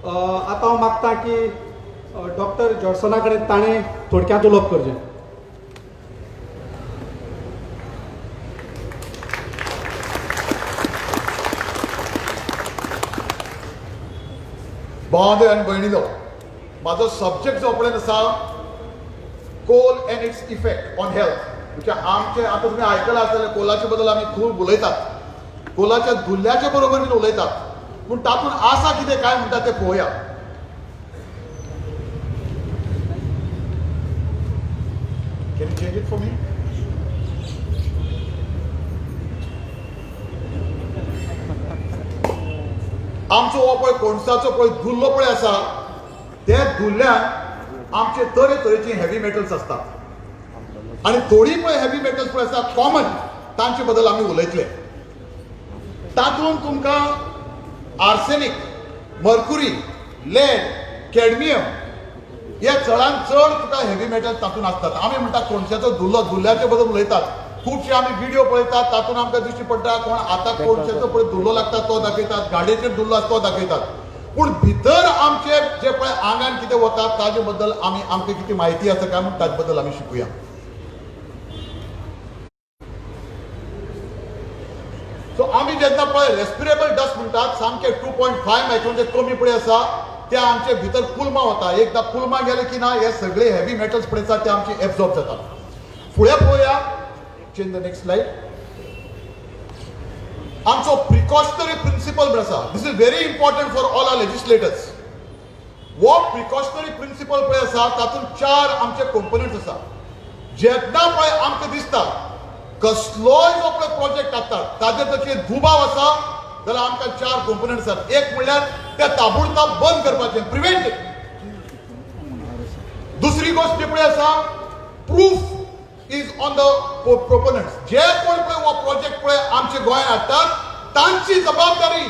आतां हांव मागता की डॉक्टर जॉन्सना कडेन ताणें थोडक्यांत उलोवप करचें. भावांनो आनी भयणीनो, म्हाजो सब्जेक्ट जो पळय आसा coal and its effect on health. म्हणजे आमचे आतां तुमी आयकलां आसतलें, कोलाचे बद्दल आमी खूब उलयतात, कोलाच्या धुल्ल्याचे बरोबर बीन उलयतात, पूण तातूंत आसा कितें काय म्हणटा तें पळोवया. Can you change it for me? आमचो हो पळय कोणसाचो पळय धुल्लो पळय आसा, त्या धुल्ल्यान आमचे तरेतरेचे हेवी मेटल्स आसतात आनी थोडी पळय हेवी मेटल्स पळय आसा कॉमन, तांचे बद्दल आमी उलयतले. तातूंत तुमकां आर्सेनीक, मर्कुरी, लेड, कॅडमियम हे चडान चड तुका हेवी मेटल्स तातूंत आसतात. आमी म्हणटा कोणशाचो धुल्लो, धुल्ल्याचे बद्दल उलयतात. खुबशे आमी व्हिडिओ पळयतात, तातूंत आमकां दिश्टी पडटा कोण आतां कोणशाचो पळय धुल्लो लागता तो दाखयतात, गाडयेचेर धुल्लो आसता तो दाखयतात, पूण भितर आमचे जे पळय आंगान कितें वता ताजे बद्दल आमी आमकां कितें म्हायती आसा काय म्हूण ताजे बद्दल आमी शिकूया. सो आमी जेन्ना पळय रेस्पिरेबल डस्ट म्हणटात, सामके 2.5 मायक्रोनचे कमी पळय आसा ते आमचे भितर पुलमा वता. एकदां पुलमा गेले की ना हे सगळे हेवी मेटल्स पळय आसा ते आमचे एब्जॉर्ब जातात. फुडें पळोवया, चेंज the next slide. आमचो प्रिकॉशनरी प्रिंसिपल म्हण आसा, this is very important for all our legislators. हो प्रिकॉशनरी प्रिंसिपल पळय आसा तातूंत 4 आमचे कंपोनंट्स आसा. जेन्ना पळय आमकां दिसता कसलोय जो पळय प्रोजेक्ट हाडटात ताजेर तशे दुबाव आसा जाल्यार आमकां 4 कंपोनंट्स आसात. एक म्हणल्यार ते ताबडतोब बंद करपाचें, प्रिवेंट. दुसरी गोश्ट जी पळय आसा, proof is on the proponents. जे कोण पळय हो प्रोजेक्ट पळय आमचे गोंयांत हाडटात तांची जबाबदारी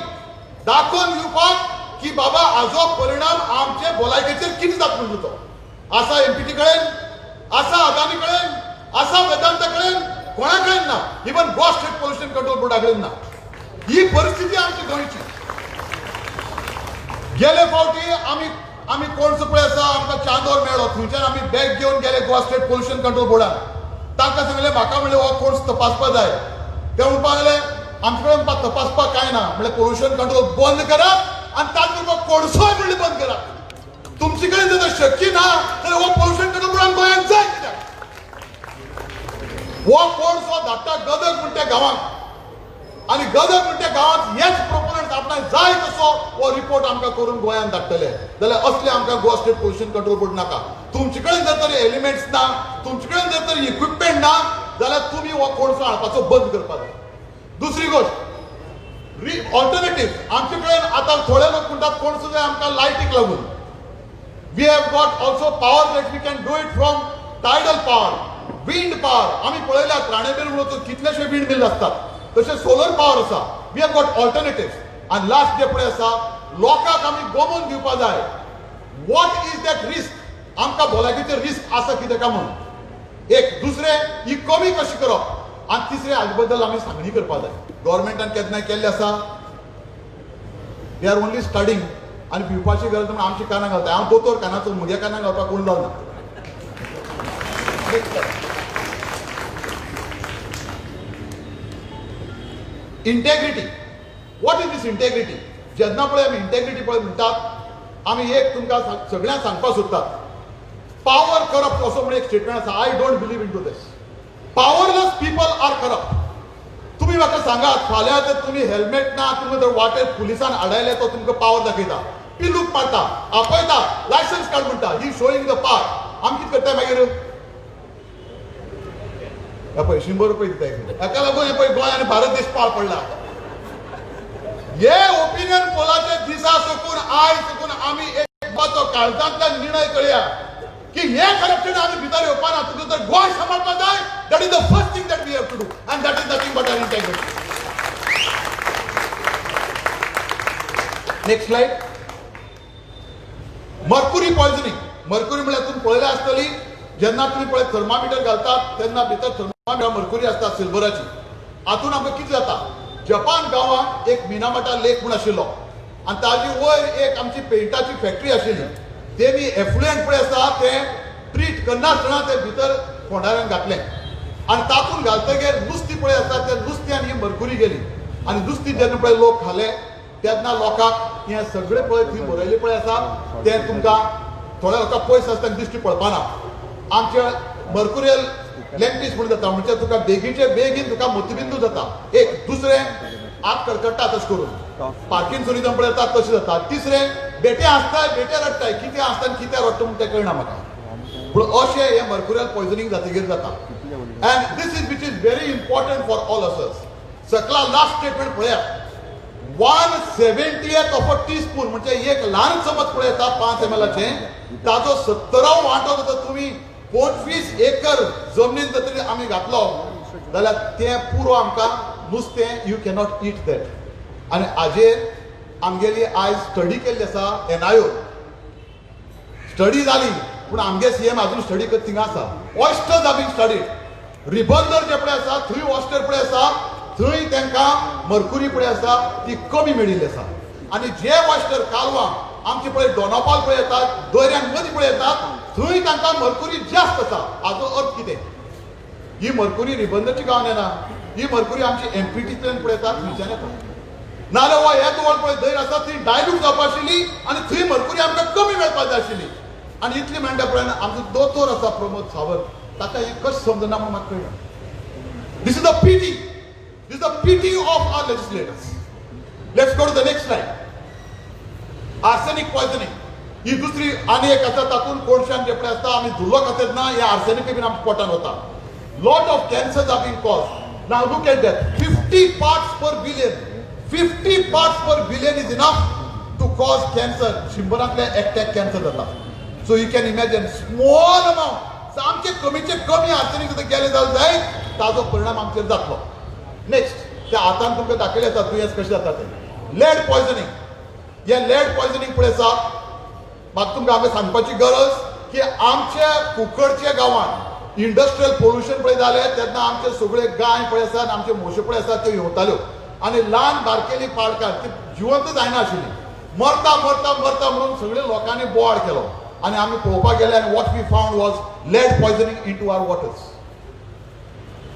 दाखोवन दिवपाक की बाबा हाजो परिणाम आमचे भलायकेचेर कितें जाता म्हणून. तो आसा एमपीटी कडेन, आसा अदानी कडेन, आसा वेदांता कडेन, कोणा कडेन ना, even Goa state pollution control बोर्डा कडेन ना. ही परिस्थिती आमची गोंयची. गेले फावटी आमी आमी कोण पळय आसा आमकां चांदोर मेळ्ळो, थंयच्यान आमी बॅग घेवन गेले गोवा स्टेट पोल्युशन कंट्रोल बोर्डान. तांकां सांगलें म्हाका म्हणलें हो कोण तपासपाक जाय. ते म्हणपाक लागले आमचे कडेन तपासपाक कांय ना, म्हणलें पोल्युशन कंट्रोल बंद करात आनी ताचे बरोबर कोळसोय म्हणलें बंद करात. तुमचे कडेन जर शक्य ना जाल्यार हो पोल्युशन कंट्रोल बोर्डान गोंयांत जाय कित्याक? हो कोळसो धाडटा गदग म्हण त्या गांवांत, आनी गदग म्हण त्या गांवांत हेच प्रोपोनंट्स आपणाक जाय तसो हो रिपोर्ट आमकां करून गोंयांत धाडटले. जाल्यार असले आमकां Goa state pollution control board नाका. तुमचे कडेन जर तरी एलिमेंट्स ना, तुमचे कडेन जर तरी इक्विपमेंट ना जाल्यार तुमी हो कोळसो हाडपाचो बंद करपाक जाय. दुसरी गोश्ट ऑल्टरनेटीव आमचे कडेन आतां थोडे लोक म्हणटात कोळसो जाय आमकां लायटीक लागून. We have got also power that we can do it from tidal power, wind power. आमी पळयल्यात राणेबेर म्हणून कितलेशे विंड मिल आसतात, तशें सोलर पावर आसा. We have got alternative. आनी लास्ट जे पळय आसा लोकांक आमी गोमोवन दिवपा जाय what is that risk, आमकां भलायकेचेर रिस्क आसा कितें काय म्हणून. एक, दुसरें ही कमी कशी करप, आनी तिसरें हाजे बद्दल आमी सांगणी करपा जाय. गव्हर्मेंटान केन्नाय केल्लें आसा, we are only studying. आनी भिवपाची गरज म्हणून आमच्या कानाक घालता. हांव दोतोर कानाचो, म्हज्या कानाक घालपाक कोण जावना. Integrity, what is this integrity? जेन्ना पळय आमी इंटेग्रिटी पळय म्हणटात, आमी एक तुमकां सगळ्यांक सांगपाक सोदतात, पावर करप्ट असो म्हणून एक स्टेटमेंट आसा. I don't believe in to this. Powerless people are corrupt. तुमी म्हाका सांगात, फाल्यां जर तुमी हेल्मेट ना, तुमी जर वाटेर पुलिसान आडायले तो तुमकां पावर दाखयता, पिलूक मारता, आपयता, लायसन्स काड म्हणटा, ही शोईंग the power. आमी कितें करता मागीर? हे पळय 100 रुपये दिता. हाका लागून हे पळय गोंय आनी भारत देश पाळ पडला. हे ओपिनियन पोलाचे दिसा सकून आयज सकून आमी एक काळजांतल्यान निर्णय करूया की हे करप्शन आमी भितर येवपा ना. तुका जर गोंय सांबाळपाक जाय, that is the first thing that we have to do, and that is nothing but our integrity. Next slide. Mercury poisoning. Mercury म्हळ्यार तुमी पळयल्या आसतली, जेन्ना तुमी पळय थर्मामिटर घालतात तेन्ना भितर थर्मामिटर मर्कुरी आसता सिल्वराची. हातून आमकां कितें जाता, जपान गांवांत एक मिनामाटा लेक म्हूण आशिल्लो. आनी ताजी वयर एक आमची पेंटाची फॅक्टरी आशिल्ली. तेमी एफ्लुएंट पळय आसा तें ट्रीट करनासतना ते भितर फोंडाऱ्यान घातलें आनी तातूंत घालतगीर नुस्तीं पळय आसा त्या नुस्त्यान ही मरकुरी गेली आनी नुस्तीं जेन्ना पळय लोक खाले तेन्ना लोकांक हें सगळें पळय थंय बरयलें पळय आसा तें तुमकां थोड्या लोकांक पयस आसतना दिश्टी पडपाना. आमच्या मर्कुरियल लॅम्पीस म्हणून जाता, म्हणजे तुका बेगीचे बेगीन तुका मोतीबिंदू जाता एक, दुसरें आत कडकडटा तशें करून पार्किन्सोनिजम पळय येता तशें जाता, तिसरें बेटे आसताय बेटे रडटाय, कितें आसता आनी कितें रडटा म्हूण तें कळना म्हाका, पूण अशें हें मर्कुरियल पॉयजनींग जातगीर जाता. And this is which is very important for all us. सकला लास्ट स्टेटमेंट पळयात, 1/70 of a teaspoon, म्हणजे एक ल्हान चमच पळय येता 5 एमएलाचे, ताजो सत्तराव वांटो जर तुमी 25 एकर जमनीन जर तरी आमी घातलो जाल्यार तें पुरो आमकां नुस्तें, you cannot eat that. आनी हाजेर आमगेली आयज स्टडी केल्ली आसा एनआयओ. स्टडी जाली पूण आमगे सीएम अजून स्टडी करत थिंगा आसा. Oysters are being studied. Ribandar जे पळय आसा थंय ऑयस्टर पळय आसा थंय तांकां मर्कुरी पळय आसा ती कमी मेळिल्ली आसा आनी जे ऑयस्टर कालवां आमचे पळय दोनापावल पळय येतात, दर्यान मदीं पळय येतात, थंय तांकां मर्कुरी जास्त आसा. हाजो अर्थ कितें? ही मर्कुरी रिबंदरची गांवान येना, ही मर्कुरी आमची एमपीटींतल्यान पळय येता, थंयच्यान येता. नाजाल्यार हो हे दवळ पळय दर आसा ती डायल्यूट जावपा आशिल्ली आनी थंय मर्कुरी आमकां कमी मेळपाक जाय आशिल्ली. आनी इतली म्हणटा पळय आमचो दोतोर आसा प्रमोद सावंत, ताका हें कशें समजना म्हूण म्हाका कळना. This is the pity, this is the pity of our legislators. Let's go to the next slide. Arsenic poisoning ही दुसरी आनी एक आसा. तातूंत कोळशान जे पळय आसता आमी धुल्लो खातात ना, हे आर्सेनिक बीन आमच्या पोटान वता. Lot of cancers are being caused. Now look at that, 50 parts per billion. 50 parts per billion is enough to cause cancer. शंबरांतल्या एकट्याक कॅन्सर जाता. So you can imagine, small amount, सामके कमीचे कमी आर्सेनिक सुद्दां गेले जाल्यार जायत ताजो परिणाम आमचेर जातलो. नेक्स्ट, त्या हातान तुमकां दाखयलें आसा दुयेंस कशें जाता तें. लेड पॉयझनिंग, हे लेड पॉयझनिंग पळय आसा, म्हाका तुमकां हांवें सांगपाची गरज की आमच्या कुंकळच्या गांवांत इंडस्ट्रियल पोल्युशन पळय जालें तेन्ना आमचे सगळे गाय पळय आसा आनी आमच्यो म्हशी पळय आसा त्यो येवताल्यो आनी ल्हान बारकेली पाडकां ती जिवंत जायना आशिल्ली, मरता मरता मरता म्हणून सगळे लोकांनी बोवाळ केलो आनी आमी पळोवपाक गेले आनी what we found was lead poisoning into our waters.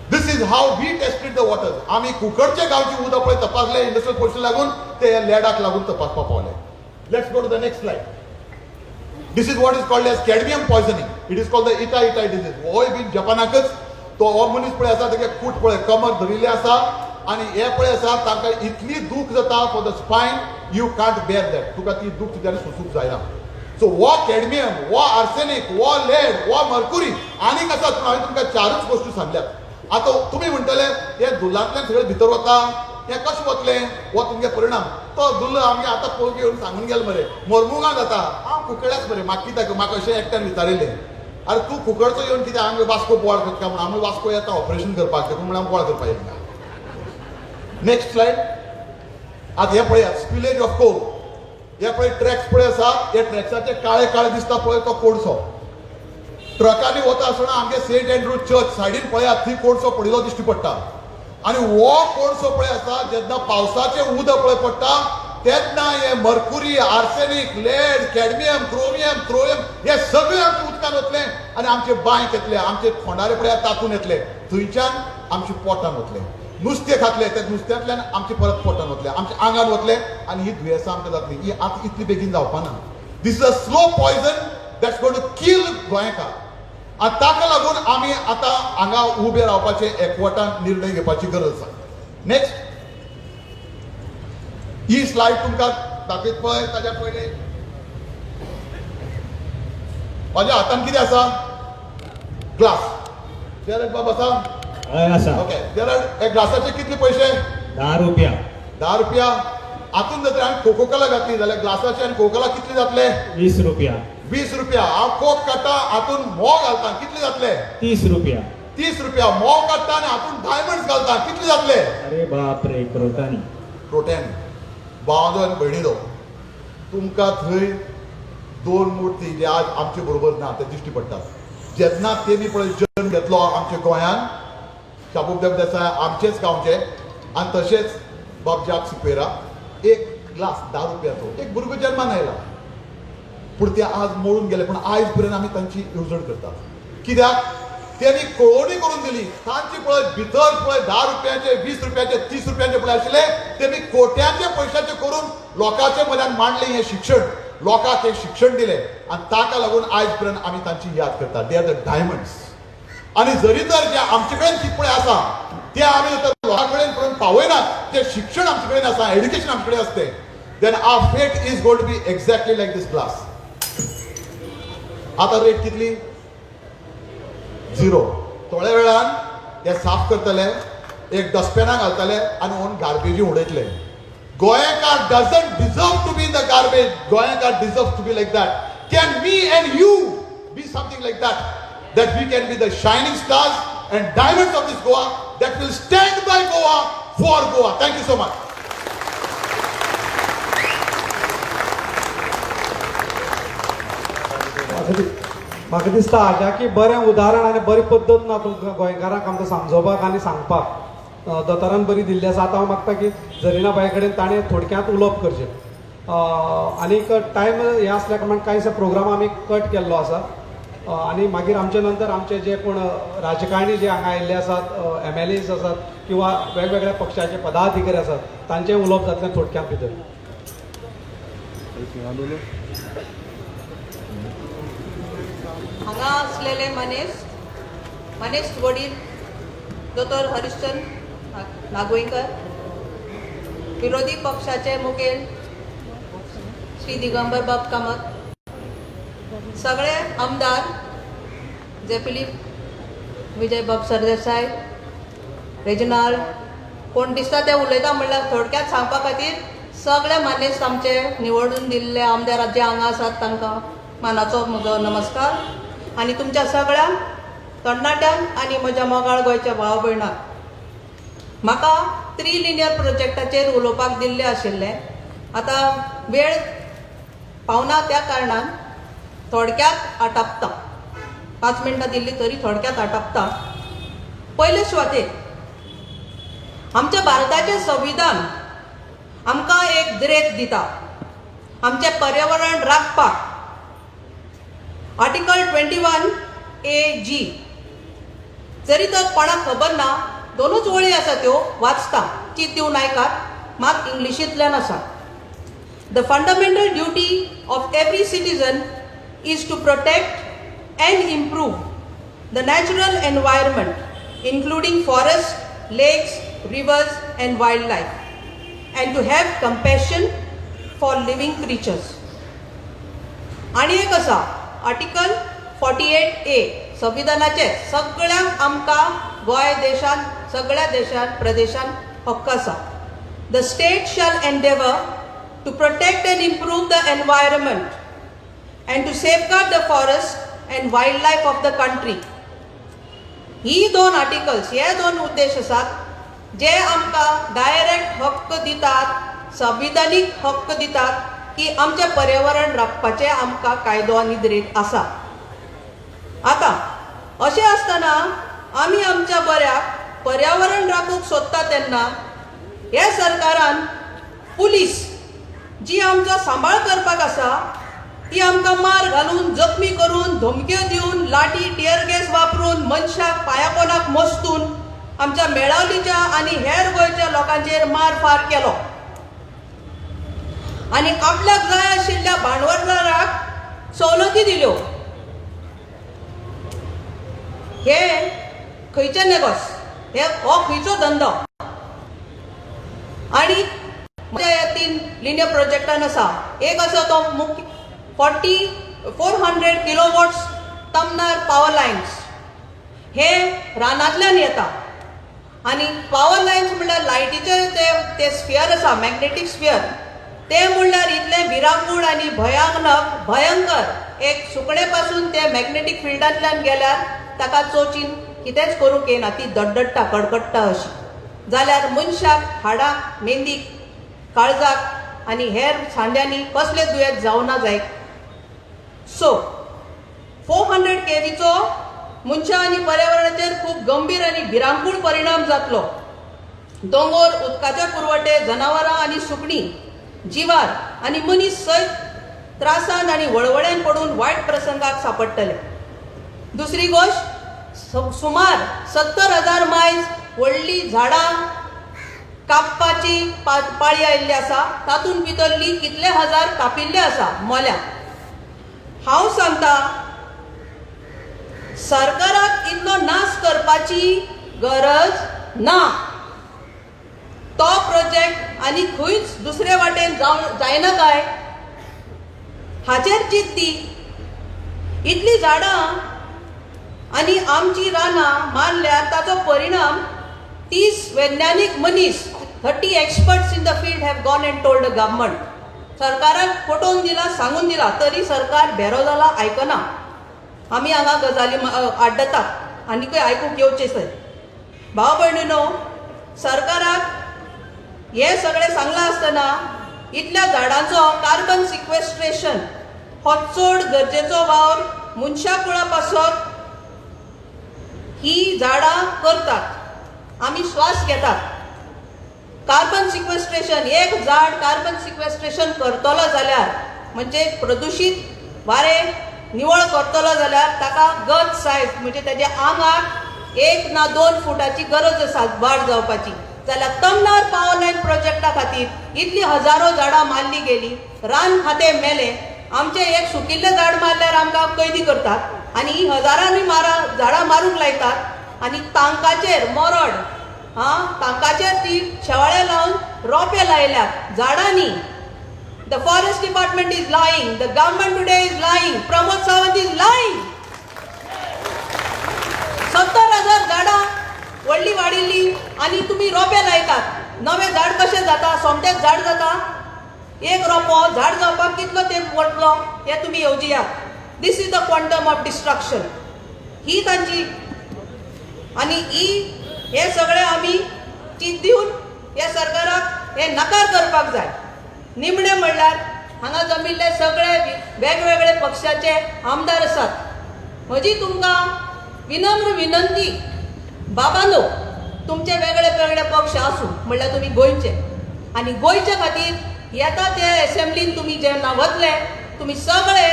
This is how we tested the waters. आमी कुंकळचे गांवची उदक पळय तपासले इंडस्ट्रियल पोल्युशन लागून, ते लेडाक लागून तपासपाक पावले. Let's go to the next slide. This is what is called as cadmium poisoning. It is called the itai itai disease. होय बीन जपानाकच तो हो मनीस पळय आसा, तेगे कूट पळय कमर धरिल्लें आसा आनी हे पळय आसा तांकां इतली दूख जाता for the spine, you can't bear that. तुका ती दूख तुज्यान सोसूंक जायना. सो हो कॅडमियम, हो आर्सेनिक, हो लेड, हो मर्कुरी, आनीक आसात पूण हांवें तुमकां चारूच गोश्टी सांगल्यात. आतां तुमी म्हणटले हे धुल्लांतल्यान सगळें भितर वता, हें कशें वतलें? हो तुमगे परिणाम. तो धुल्ल आमगे आतां पळोवन येवन सांगून गेलो मरे मोरमुगां जाता. हांव कुंकळ्याच मरे, म्हाका कित्याक म्हाका अशें एकट्यान विचारिल्लें, अरे तूं कुंकळचो येवन कितें हांगा वास्को बोवाळ करता म्हणून. आमी वास्को येता ऑपरेशन करपाक, देखून म्हणून बोवाळ करपाक येयला. Next slide. आतां हें पळयात, स्पिलेज ऑफ कोल. हे पळय ट्रॅक्स पळय आसा, हे ट्रॅक्साचे काळे काळे दिसता पळय तो कोळसो. ट्रकांनी वता आसतना आमगे सेंट एंड्रू चर्च सायडीन पळयात, थंय कोळसो पडिल्लो दिश्टी पडटा. आनी हो कोळसो पळय आसा, जेन्ना पावसाचें उदक पळय पडटा तेन्ना हे mercury, arsenic, lead, cadmium, chromium, thorium हे सगळे आमच्या उदकान वतले आनी आमचे बांयक येतले, आमचे फोंडारे पळयात तातूंत येतले, थंयच्यान आमच्या पोटान वतले. नुस्तें खातले त्या नुस्त्यांतल्यान आमचे परत पोटान वतले, आमच्या आंगान वतले आनी ही दुयेंसां आमकां जातली. ही आतां इतली बेगीन जावपाना. This is a slow poison that's going to kill गोंयकार. आनी ताका लागून आमी आतां हांगा उबे रावपाचे एकवटान निर्णय घेवपाची गरज आसा. नेक्स्ट, ही स्लायड तुमकां दाखयत पळय. ताच्या पयलीं म्हाज्या हातान कितें आसा? ग्लास. जेरड बाब आसा? हय, आसा. ओके जेरड, हे ग्लासाचे कितले पयशे? 10 रुपया. 10 रुपया. हातून जर हांवें कोकोकोला घातली जाल्यार ग्लासाचे आनी कोकोला कितले जातले? 20 रुपया. 20 रुपया. हांव कोक काडटा, हातून म्होंव घालता, कितले जातले? 30 रुपया. 30 रुपया. म्होंव काडटा आनी हातून डायमंड्स घालता, कितले जातले? अरे बाप रे, क्रोटानी. क्रोट्यानी. भावांनो आनी भयणीनो, तुमकां थंय दोन मूर्ती जे आज आमचे बरोबर ना ते दिश्टी पडटात. जेन्ना तेमी पळय जल्म घेतलो आमच्या गोंयान, शाबूब देव देसाय आमचेच गांवचे आनी तशेंच बाब जाक सिक्वेरा एक ग्लास 10 रुपयाचो एक भुरगो जन्मान आयला, पूण ते आज मोडून गेले, पूण आयज पर्यंत आमी तांची येवजण करतात. कित्याक त्यांनी कळोवणी करून दिली. तांची पळय भितर पळय 10 रुपयाचे 20 रुपयाचे 30 रुपयाचे पळय आशिल्ले, तेमी कोट्यांचे पयशाचे करून लोकांचे मध्यान मांडले हें शिक्षण, लोकांक हें शिक्षण दिलें आनी ताका लागून आयज पर्यंत आमी तांची याद करतात. They are the diamonds. आनी जरी तर जे आमचे कडेन कितें पळय आसा ते आमी जर लोकां कडेन पर्यंत पावयनात, ते शिक्षण आमचे कडेन आसा, एड्युकेशन आमचे कडेन आसतें, then our fate is going to be exactly like this glass. आतां रेट कितली? 0. थोड्या वेळान ते साफ करतले, एक डस्टबिना घालतले आनी ओन गार्बेजी उडयतले. गोंयकार doesn't deserve to be in the garbage. Goenkar deserve to be like that. Can we and you be something like that, that we can be the shining stars and diamonds of this Goa that will stand by Goa for Goa. Thank you so much. म्हाका दिसता हाज्या की बरें उदाहरण आनी बरी पद्दत ना तुमकां गोंयकारांक आमकां समजोवपाक आनी सांगपाक. दोतोरान बरी दिल्ली आसा. आतां हांव मागता की जरीना बाय कडेन ताणें थोडक्यांत उलोवप करचें. आनीक टायम हें आसल्या कारणान कांयसो प्रोग्राम आमी कट केल्लो आसा. आनी मागीर आमचे नंतर आमचे जे कोण राजकारणी जे हांगा आयिल्ले आसात, MLAs आसात किंवा वेगवेगळ्या पक्षाचे पदाधिकारी आसात, तांचें उलोवप जातलें थोडक्यांत भितर. हांगा आसलेले मानेस्त, मानेस्त वडील दोतोर हरिश्चंद्र नागवेंकर, विरोधी पक्षाचे मुखेल श्री दिगंबर बाब कामत, सगळे आमदार जे फिलीप विजय बाब सरदेसाय, रेजिनाल्ड, कोण दिसता ते उलयता म्हणल्यार थोडक्यात सांगपा खातीर सगळे मानेस्त आमचे निवडून दिल्ले आमदार जे हांगा आसात तांकां मानाचो म्हजो नमस्कार. आनी तुमच्या सगळ्यांक तरणाट्यांक आनी म्हज्या मोगाळ गोंयच्या भाव भयणाक म्हाका 3 लिनियर प्रोजेक्टाचेर उलोवपाक दिल्लें आशिल्लें. आतां वेळ पावना त्या कारणान थोडक्यात आटापता. 5 मिनटां दिल्ली तरी थोडक्यात आटापता. पयले सुवातेर आमच्या भारताचें संविधान आमकां एक द्रेक दिता आमचें पर्यावरण राखपाक. आर्टिकल 21AG जरी तर कोणाक खबर ना, दोनूच वळी आसा त्यो वाचता, चीत दिवन आयकात, मात इंग्लिशींतल्यान आसा. The fundamental duty of every citizen is to protect and improve the natural environment, including forest, lakes, rivers and wild life, and to have compassion for living creatures. आनी एक आसा आर्टिकल 48A संविधानाचे, सगळ्यांक आमकां गोंय देशांत, सगळ्या देशांत प्रदेशांत हक्क आसा. The state shall endeavour to protect and improve the environment and to safeguard the forest and wild life of the country. ही दोन आर्टिकल्स, हे दोन उद्देश आसात जे आमकां डायरेक्ट हक्क दितात, संविधानीक हक्क दितात की आमचें पर्यावरण राखपाचें आमकां कायदो आनी दरेक आसा. आतां अशें आसतना आमी आमच्या बऱ्याक पर्यावरण राखूंक सोदता तेन्ना ह्या सरकारान पुलीस जी आमचो सांबाळ करपाक आसा ती आमकां मार घालून, जखमी करून, धमक्यो दिवन, लाठी, टियर गॅस वापरून, मनशाक पांयापोनाक मस्तून आमच्या मेळावलीच्या आनी हेर गोंयच्या लोकांचेर मार फार केलो आनी आपल्याक जाय आशिल्ल्या भांडवलदाराक सवलती दिल्यो. हे खंयचे नेगोस, हे हो खंयचो धंदो? आनी ह्या 3 लिनियर प्रोजेक्टान आसा, एक आसा तो मुख्य 4400 किलोवॉट्स तमनार पावर लायन्स, हे रानांतल्यान येता आनी पावर लायन्स म्हणल्यार लायटीचे ते स्फियर आसा, मॅग्नेटीक स्फियर, ते म्हणल्यार इतलें भिरांकूळ आनी भयानक भयंकर एक सुकणे पासून ते मॅग्नेटीक फिल्डांतल्यान गेल्यार ताका चोचीन कितेंच करूंक येना, ती दडदडटा, कडकडटा अशी. जाल्यार मनशाक हाडाक, मेंदीक, काळजाक आनी हेर सांद्यांनी कसलें दुयेंत जावना जायत. सो 400 केवीचो मनशां आनी पर्यावरणाचेर खूब गंभीर आनी भिरांकूळ परिणाम जातलो. दोंगोर, उदकाचे पुरवठे, जनावरां आनी सुकणीं जिवार आनी मनीस सयत त्रासान आनी वळवळ्यान पडून वायट प्रसंगाक सापडटले. दुसरी गोश्ट, सुमार 70,000 मायल्स व्हडली झाडां कापपाची पाळी आयिल्ली आसा. तातूंत भितरली कितले हजार कापिल्ले आसा मोल्या. हांव सांगता, सरकाराक इतलो नाश करपाची गरज ना. तो प्रोजेक्ट आनी खंयच दुसरे वाटेन जावं जायना काय हाचेर चिंत दी. इतली झाडां आनी आमची रानां मारल्यार ताचो परिणाम, 30 वैज्ञानीक मनीस, 30 experts in the field have gone and told the government. सरकारान पटोवन दिला, सांगून दिला, तरी सरकार भेरो जाला, आयकना. आमी हांगा गजाली आड्डतात, आनीकय आयकूंक येवचें सर. भाव भयणीनो, सरकाराक हें सगळें सांगलां आसतना इतल्या झाडांचो कार्बन सिक्वेस्ट्रेशन हो चड गरजेचो वावर मनशा कुळा पासत. ही झाडां करतात, आमी श्वास घेतात. कार्बन सिक्वेस्ट्रेशन, एक झाड कार्बन सिक्वेस्ट्रेशन करतलो जाल्यार, म्हणजे प्रदुशीत वारें निवळ करतलो जाल्यार, ताका गत सायज म्हणजे ताज्या आंगाक 1 ना 2 फुटाची गरज आसा वाड जावपाची. जाल्यार तमनार पावर लायन प्रोजेक्टा खातीर इतली हजारो झाडां मारली गेली. रान खातें मेलें. आमचें एक सुकिल्लें झाड मारल्यार आमकां कैदी करतात आनी ही हजारांनी मारा झाडां मारूंक लायतात आनी तांकाचेर मरड, आं, तांकाचेर ती शेवाळे लावन रोंपे लायल्यात झाडांनी. The forest department is lying. The government today is lying. Pramod Sawant is lying. 70,000 झाडां व्हडली वाडिल्ली आनी तुमी रोंपे लायतात. नवें झाड कशें जाता? सोमतेंच झाड जाता? एक रोंपो झाड जावपाक कितलो तेंप वतलो हें तुमी येवजियात. This is the quantum of destruction. ही तांची आनी ही हे सगळे आमी चिंत दिवन ह्या सरकाराक हे नकार करपाक जाय. निमणें म्हणल्यार, हांगा जमिल्ले सगळे वेगवेगळे पक्षाचे आमदार आसात. म्हजी तुमकां विनम्र विनंती, बाबानो, तुमचे वेगळे वेगळे पक्ष आसूं, म्हणल्यार तुमी गोंयचे आनी गोंयच्या खातीर येता ते एसेंब्लीन तुमी जेन्ना वतले, तुमी सगळे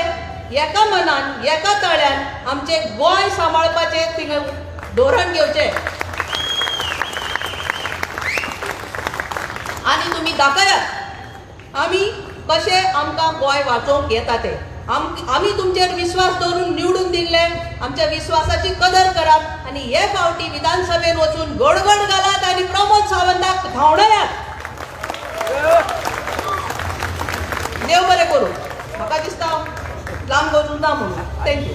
एका मनान, एका ताळ्यान आमचें गोंय सांबाळपाचें थिंगा धोरण घेवचें आनी तुमी दाखयात आमी कशें आमकां गोंय वाचोवंक येता तें. आमी तुमचेर विस्वास दवरून निवडून दिल्ले. आमच्या विस्वासाची कदर करात आनी हे फावटी विधानसभेन वचून गडगड घालात आनी प्रमोद सावंताक धांवडायात. देव बरें करूं. म्हाका दिसता लांब वचूंक ना म्हणून. Thank you.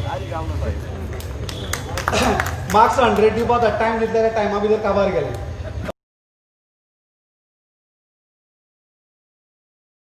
Marks 100 दिवपाक टायम दितले, त्या टायमा भितर काबार गेले.